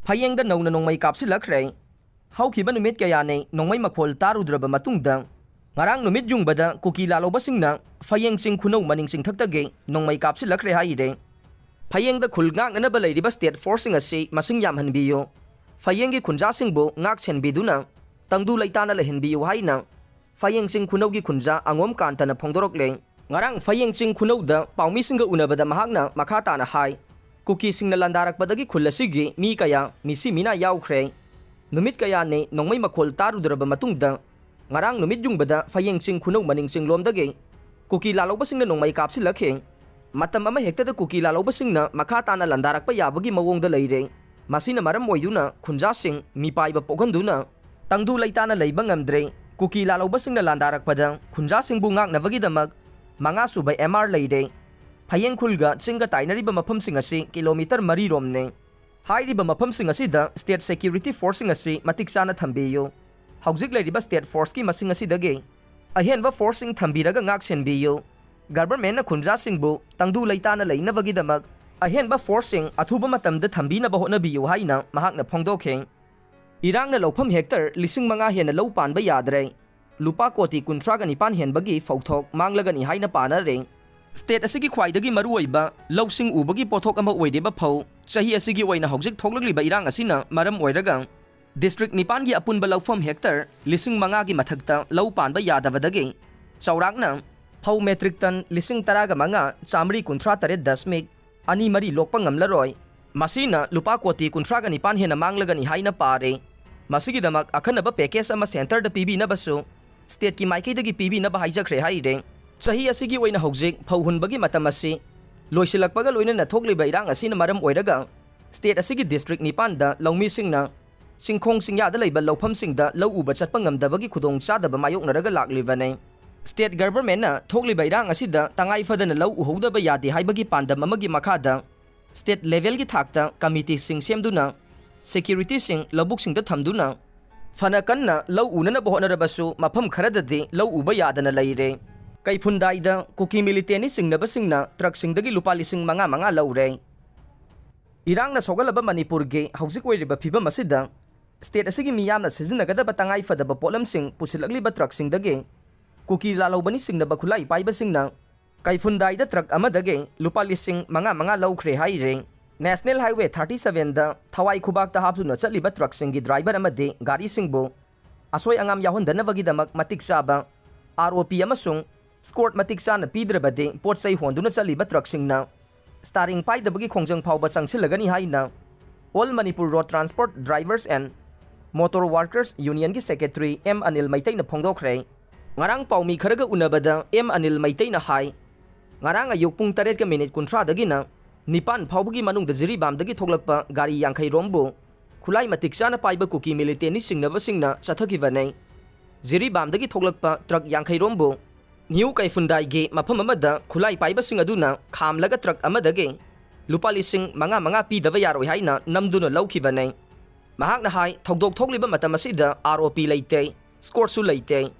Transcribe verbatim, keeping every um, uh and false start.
ꯐꯌꯦꯡꯗ ꯅꯧꯅ ꯅꯣꯡꯃꯩ ꯀꯥꯞꯁꯤꯜꯂꯛꯈ꯭ꯔꯦ꯫ ꯍꯧꯈꯤꯕ ꯅꯨꯃꯤꯠ ꯀꯌꯥꯅꯤ ꯅꯣꯡꯃꯩ ꯃꯈꯣꯜ ꯇꯥꯔꯨꯗ꯭ꯔꯕ ꯃꯇꯨꯡꯗ, ꯉꯔꯥꯡ ꯅꯨꯃꯤꯠ ꯌꯨꯡꯕꯗ ꯀꯨꯀꯤ ꯂꯥꯜꯍꯧꯕꯁꯤꯡꯅ ꯐꯌꯦꯡ ꯆꯤꯡ ꯈꯨꯅꯧ ꯃꯅꯤꯡ ꯆꯤꯡꯊꯛꯇꯒꯤ ꯅꯣꯡꯃꯩ ꯀꯥꯞꯁꯤꯜꯂꯛꯈ꯭ꯔꯦ ꯍꯥꯏꯔꯦ꯫ ꯐꯌꯦꯡꯗ ꯈꯨꯜ ꯉꯥꯛꯅꯅꯕ ꯂꯩꯔꯤꯕ state forceꯁꯤꯡ ꯑꯁꯤ ꯃꯁꯤꯡ ꯌꯥꯝꯍꯟꯕꯤꯌꯨ, ꯐꯌꯦꯡꯒꯤ ꯈꯨꯟꯖꯥꯁꯤꯡꯕꯨ ꯉꯥꯛ ꯁꯦꯟꯕꯤꯗꯨꯅ ꯇꯪꯗꯨ ꯂꯩꯇꯥꯅ ꯂꯩꯍꯟꯕꯤꯌꯨ ꯍꯥꯏꯅ ꯐꯌꯦꯡ ꯆꯤꯡ ꯈꯨꯅꯧꯒꯤ ꯈꯨꯟꯖꯥ ꯑꯉꯣꯝ ꯀꯥꯟꯇꯅ ꯐꯣꯡꯗꯣꯔꯛꯂꯦ꯫ ꯉꯔꯥꯡ ꯐꯌꯦꯡ ꯆꯤꯡ ꯈꯨꯅꯧꯗ ꯄꯥꯎꯃꯤꯁꯤꯡꯒ ꯎꯅꯕꯗ ꯃꯍꯥꯛꯅ ꯃꯈꯥ ꯇꯥꯅ ꯍꯥꯏ, ꯀꯨꯀꯤꯁꯤꯡꯅ ꯂꯥꯟꯗꯥꯔꯛꯄꯗꯒꯤ ꯈꯨꯜ ꯑꯁꯤꯒꯤ ꯃꯤ ꯀꯌꯥ ꯃꯤꯁꯤ ꯃꯤꯅꯥ ꯌꯥꯎꯈ꯭ꯔꯦ꯫ ꯅꯨꯃꯤꯠ ꯀꯌꯥꯅꯤ ꯅꯣꯡꯃꯩ ꯃꯈꯣꯜ ꯇꯥꯔꯨꯗ꯭ꯔꯕ ꯃꯇꯨꯡꯗ, ꯉꯔꯥꯡ ꯅꯨꯃꯤꯠ ꯌꯨꯡꯕꯗ ꯐꯌꯦꯡ ꯆꯤꯡ ꯈꯨꯅꯧ ꯃꯅꯤꯡ ꯆꯤꯡꯂꯣꯝꯗꯒꯤ ꯀꯨꯀꯤ ꯂꯥꯜꯍꯧꯕꯁꯤꯡꯅ ꯅꯣꯡꯃꯩ ꯀꯥꯞꯁꯤꯜꯂꯛꯈꯤ꯫ ꯃꯇꯝ ꯑꯃ ꯍꯦꯛꯇꯗ ꯀꯨꯀꯤ ꯂꯥꯜꯍꯧꯕꯁꯤꯡꯅ ꯃꯈꯥ ꯇꯥꯅ ꯂꯥꯟꯗꯥꯔꯛꯄ ꯌꯥꯕꯒꯤ ꯃꯑꯣꯡꯗ ꯂꯩꯔꯦ꯫ ꯃꯁꯤꯅ ꯃꯔꯝ ꯑꯣꯏꯗꯨꯅ ꯈꯨꯟꯖꯥꯁꯤꯡ ꯃꯤꯄꯥꯏꯕ ꯄꯣꯛꯍꯟꯗꯨꯅ ꯇꯪꯗꯨ ꯂꯩꯇꯥꯅ ꯂꯩꯕ ꯉꯝꯗ꯭ꯔꯦ꯫ ꯀꯨꯀꯤ ꯂꯥꯜꯍꯧꯕꯁꯤꯡꯅ ꯂꯥꯟꯗꯥꯔꯛꯄꯗ ꯈꯨꯟꯖꯥꯁꯤꯡꯕꯨ ꯉꯥꯛꯅꯕꯒꯤꯗꯃꯛ ꯃꯉꯥꯁꯨꯕ M R ꯂꯩꯔꯦ꯫ ꯐꯌꯦꯡ ꯈꯨꯜꯒ ꯆꯤꯡꯒ ꯇꯥꯏꯅꯔꯤꯕ ꯃꯐꯝꯁꯤꯡ ꯑꯁꯤ kilometre ꯃꯔꯤ ꯔꯣꯝꯅꯦ꯫ ꯍꯥꯏꯔꯤꯕ ꯃꯐꯝꯁꯤꯡ ꯑꯁꯤꯗ state security forceꯁꯤꯡ ꯑꯁꯤ ꯃꯇꯤꯛ ꯆꯥꯅ ꯊꯝꯕꯤꯌꯨ꯫ ꯍꯧꯖꯤꯛ ꯂꯩꯔꯤꯕ state forceꯀꯤ ꯃꯁꯤꯡ ꯑꯁꯤꯗꯒꯤ ꯑꯍꯦꯟꯕ forceꯁꯤꯡ ꯊꯝꯕꯤꯔꯒ ꯉꯥꯛ ꯁꯦꯟꯕꯤꯌꯨ꯫ Governmentꯅ ꯈꯨꯟꯖꯥꯁꯤꯡꯕꯨ ꯇꯪꯗꯨ ꯂꯩꯇꯥꯅ ꯂꯩꯅꯕꯒꯤꯗꯃꯛ ꯑꯍꯦꯟꯕ forceꯁꯤꯡ ꯑꯊꯨꯕ ꯃꯇꯝꯗ ꯊꯝꯕꯤꯅꯕ ꯍꯣꯠꯅꯕꯤꯌꯨ ꯍꯥꯏꯅ ꯃꯍꯥꯛꯅ ꯐꯣꯡꯗꯣꯛꯈꯤ꯫ ꯏꯔꯥꯡꯅ ꯂꯧꯐꯝ hectare ꯂꯤꯁꯤꯡ ꯃꯉꯥ ꯍꯦꯟꯅ ꯂꯧ ꯄꯥꯟꯕ ꯌꯥꯗ꯭ꯔꯦ꯫ ꯂꯨꯄꯥ ꯀꯣꯇꯤ ꯀꯨꯟꯊ꯭ꯔꯥꯒ ꯅꯤꯄꯥꯟ ꯍꯦꯟꯕꯒꯤ ꯐꯧꯊꯣꯛ ꯃꯥꯡꯂꯒꯅꯤ ꯍꯥꯏꯅ ꯄꯥꯅꯔꯦ꯫ State ꯑꯁꯤꯒꯤ ꯈ꯭ꯋꯥꯏꯗꯒꯤ ꯃꯔꯨꯑꯣꯏꯕ ꯂꯧꯁꯤꯡ ꯎꯕꯒꯤ ꯄꯣꯠꯊꯣꯛ ꯑꯃ ꯑꯣꯏꯔꯤꯕ ꯐꯧ, ꯆꯍꯤ ꯑꯁꯤꯒꯤ ꯑꯣꯏꯅ ꯍꯧꯖꯤꯛ ꯊꯣꯛꯂꯛꯂꯤꯕ ꯏꯔꯥꯡ ꯑꯁꯤꯅ ꯃꯔꯝ ꯑꯣꯏꯔꯒ, district ꯅꯤꯄꯥꯟꯒꯤ ꯑꯄꯨꯟꯕ ꯂꯧꯐꯝ hectare ꯂꯤꯁꯤꯡ ꯃꯉꯥꯒꯤ ꯃꯊꯛꯇ ꯂꯧ ꯄꯥꯟꯕ ꯌꯥꯗꯕꯗꯒꯤ, ꯆꯥꯎꯔꯥꯛꯅ ꯐꯧ metric ton ꯂꯤꯁꯤꯡ ꯇꯔꯥꯒ ꯃꯉꯥ ꯆꯥꯃꯔꯤ ꯀꯨꯟꯊ꯭ꯔꯥ ꯇꯔꯦꯠ ꯗꯁꯃꯤꯛ ꯑꯅꯤ ꯃꯔꯤ ꯂꯣꯛꯄ ꯉꯝꯂꯔꯣꯏ꯫ ꯃꯁꯤꯅ ꯂꯨꯄꯥ ꯀꯣꯇꯤ ꯀꯨꯟꯊ꯭ꯔꯥꯒ ꯅꯤꯄꯥꯟ ꯍꯦꯟꯅ ꯃꯥꯡꯂꯒꯅꯤ ꯍꯥꯏꯅ ꯄꯥꯔꯦ꯫ ꯃꯁꯤꯒꯤꯗꯃꯛ ꯑꯈꯟꯅꯕ package ꯑꯃ centreꯗ ꯄꯤꯕꯤꯅꯕꯁꯨ stateꯀꯤ ꯃꯥꯏꯀꯩꯗꯒꯤ ꯄꯤꯕꯤꯅꯕ ꯍꯥꯏꯖꯈ꯭ꯔꯦ ꯍꯥꯏꯔꯦ꯫ ꯆꯍꯤ ꯑꯁꯤꯒꯤ ꯑꯣꯏꯅ ꯍꯧꯖꯤꯛ ꯐꯧ ꯍꯨꯟꯕꯒꯤ ꯃꯇꯝ ꯑꯁꯤ ꯂꯣꯏꯁꯤꯜꯂꯛꯄꯒ ꯂꯣꯏꯅꯅ ꯊꯣꯛꯂꯤꯕ ꯏꯔꯥꯡ ꯑꯁꯤꯅ ꯃꯔꯝ ꯑꯣꯏꯔꯒ, state ꯑꯁꯤꯒꯤ district ꯅꯤꯄꯥꯟꯗ ꯂꯧꯃꯤꯁꯤꯡꯅ ꯆꯤꯡꯈꯣꯡ ꯆꯤꯡꯌꯥꯗ ꯂꯩꯕ ꯂꯧꯐꯝꯁꯤꯡꯗ ꯂꯧ ꯎꯕ ꯆꯠꯄ ꯉꯝꯗꯕꯒꯤ ꯈꯨꯗꯣꯡꯆꯥꯗꯕ ꯃꯥꯌꯣꯛꯅꯔꯒ ꯂꯥꯛꯂꯤꯕꯅꯤ꯫ State governmentꯅ ꯊꯣꯛꯂꯤꯕ ꯏꯔꯥꯡ ꯑꯁꯤꯗ ꯇꯉꯥꯏ ꯐꯗꯅ ꯂꯧ ꯎꯍꯧꯗꯕ ꯌꯥꯗꯦ ꯍꯥꯏꯕꯒꯤ ꯄꯥꯟꯗꯝ ꯑꯃꯒꯤ ꯃꯈꯥꯗ, state levelꯒꯤ ꯊꯥꯛꯇ committeeꯁꯤꯡ ꯁꯦꯝꯗꯨꯅ, securityꯁꯤꯡ ꯂꯧꯕꯨꯛꯁꯤꯡꯗ ꯊꯝꯗꯨꯅ, ꯐꯅ ꯀꯟꯅ ꯂꯧ ꯎꯅꯅꯕ ꯍꯣꯠꯅꯔꯕꯁꯨ, ꯃꯐꯝ ꯈꯔꯗꯗꯤ ꯂꯧ ꯎꯕ ꯌꯥꯗꯅ ꯂꯩꯔꯦ꯫ ꯀꯩꯐꯨꯟꯗꯥꯏꯗ ꯀꯨꯀꯤ militantꯅꯤ ꯆꯤꯡꯅꯕꯁꯤꯡꯅ truckꯁꯤꯡꯗꯒꯤ ꯂꯨꯄꯥ ꯂꯤꯁꯤꯡ ꯃꯉꯥ ꯃꯉꯥ ꯂꯧꯔꯦ꯫ ꯏꯔꯥꯡꯅ ꯁꯣꯛꯍꯜꯂꯕ ꯃꯅꯤꯄꯨꯔꯒꯤ ꯍꯧꯖꯤꯛ ꯑꯣꯏꯔꯤꯕ ꯐꯤꯕꯝ ꯑꯁꯤꯗ state ꯑꯁꯤꯒꯤ ꯃꯤꯌꯥꯝꯅ ꯁꯤꯖꯤꯟꯅꯒꯗꯕ ꯇꯉꯥꯏ ꯐꯗꯕ ꯄꯣꯠꯂꯝꯁꯤꯡ ꯄꯨꯁꯤꯜꯂꯛꯂꯤꯕ truckꯁꯤꯡꯗꯒꯤ ꯀꯨꯀꯤ ꯂꯥꯜꯍꯧꯕꯅꯤ ꯆꯤꯡꯅꯕ ꯈꯨꯠꯂꯥꯏ ꯄꯥꯏꯕꯁꯤꯡꯅ ꯀꯩꯐꯨꯟꯗꯥꯏꯗ truck ꯑꯃꯗꯒꯤ ꯂꯨꯄꯥ ꯂꯤꯁꯤꯡ ꯃꯉꯥ ꯃꯉꯥ ꯂꯧꯈ꯭ꯔꯦ ꯍꯥꯏꯔꯤ꯫ National Highway thirty sevenꯗ ꯊꯋꯥꯏ ꯈꯨꯕꯥꯛꯇ ꯍꯥꯞꯇꯨꯅ ꯆꯠꯂꯤꯕ truckꯁꯤꯡꯒꯤ driver ꯑꯃꯗꯤ ꯒꯥꯔꯤꯁꯤꯡꯕꯨ ꯑꯁꯣꯏ ꯑꯉꯥꯝ ꯌꯥꯎꯍꯟꯗꯅꯕꯒꯤꯗꯃꯛ ꯃꯇꯤꯛ ꯆꯥꯕ ROP ꯑꯃꯁꯨꯡ escort ꯃꯇꯤꯛ ꯆꯥꯅ ꯄꯤꯗ꯭ꯔꯕꯗꯤ ꯄꯣꯠ ꯆꯩ ꯍꯣꯟꯗꯨꯅ ꯆꯠꯂꯤꯕ truckꯁꯤꯡꯅ steering ꯄꯥꯏꯗꯕꯒꯤ ꯈꯣꯡꯖꯪ ꯐꯥꯎꯕ ꯆꯪꯁꯤꯜꯂꯒꯅꯤ ꯍꯥꯏꯅ All Manipur Road Transport Drivers and Motor Workers Unionꯒꯤ secretary M Anil ꯃꯩꯇꯩꯅ ꯐꯣꯡꯗꯣꯛꯈ꯭ꯔꯦ꯫ ꯉꯔꯥꯡ ꯄꯥꯎꯃꯤ ꯈꯔꯒ ꯎꯅꯕꯗ M ꯑꯅꯤꯜ ꯃꯩꯇꯩꯅ ꯍꯥꯏ, ꯉꯔꯥꯡ ꯑꯌꯨꯛ ꯄꯨꯡ ꯇꯔꯦꯠꯀ minute ꯀꯨꯟꯊ꯭ꯔꯥꯗꯒꯤꯅ ꯅꯤꯄꯥꯟ ꯐꯥꯎꯕꯒꯤ ꯃꯅꯨꯡꯗ ꯖꯤꯔꯤꯕꯥꯝꯗꯒꯤ ꯊꯣꯛꯂꯛꯄ ꯒꯥꯔꯤ ꯌꯥꯡꯈꯩꯔꯣꯝꯕꯨ ꯈꯨꯠꯂꯥꯏ ꯃꯇꯤꯛ ꯆꯥꯅ ꯄꯥꯏꯕ ꯀꯨꯀꯤ militantꯅꯤ ꯆꯤꯡꯅꯕꯁꯤꯡꯅ ꯆꯠꯊꯈꯤꯕꯅꯤ꯫ ꯖꯤꯔꯤꯕꯥꯝꯗꯒꯤ ꯊꯣꯛꯂꯛꯄ truck ꯌꯥꯡꯈꯩꯔꯣꯝꯕꯨ ꯅ꯭ꯌꯨ ꯀꯩꯐꯨꯟꯗꯥꯏꯒꯤ ꯃꯐꯝ ꯑꯃꯗ ꯈꯨꯠꯂꯥꯏ ꯄꯥꯏꯕꯁꯤꯡ ꯑꯗꯨꯅ ꯈꯥꯝꯂꯒ truck ꯑꯃꯗꯒꯤ ꯂꯨꯄꯥ ꯂꯤꯁꯤꯡ ꯃꯉꯥ ꯃꯉꯥ ꯄꯤꯗꯕ ꯌꯥꯔꯣꯏ ꯍꯥꯏꯅ ꯅꯝꯗꯨꯅ ꯂꯧꯈꯤꯕꯅꯤ꯫ ꯃꯍꯥꯛꯅ ꯍꯥꯏ, ꯊꯧꯗꯣꯛ ꯊꯣꯛꯂꯤꯕ ꯃꯇꯝ ꯑꯁꯤꯗ ROP ꯂꯩꯇꯦ, escortꯁꯨ ꯂꯩꯇꯦ꯫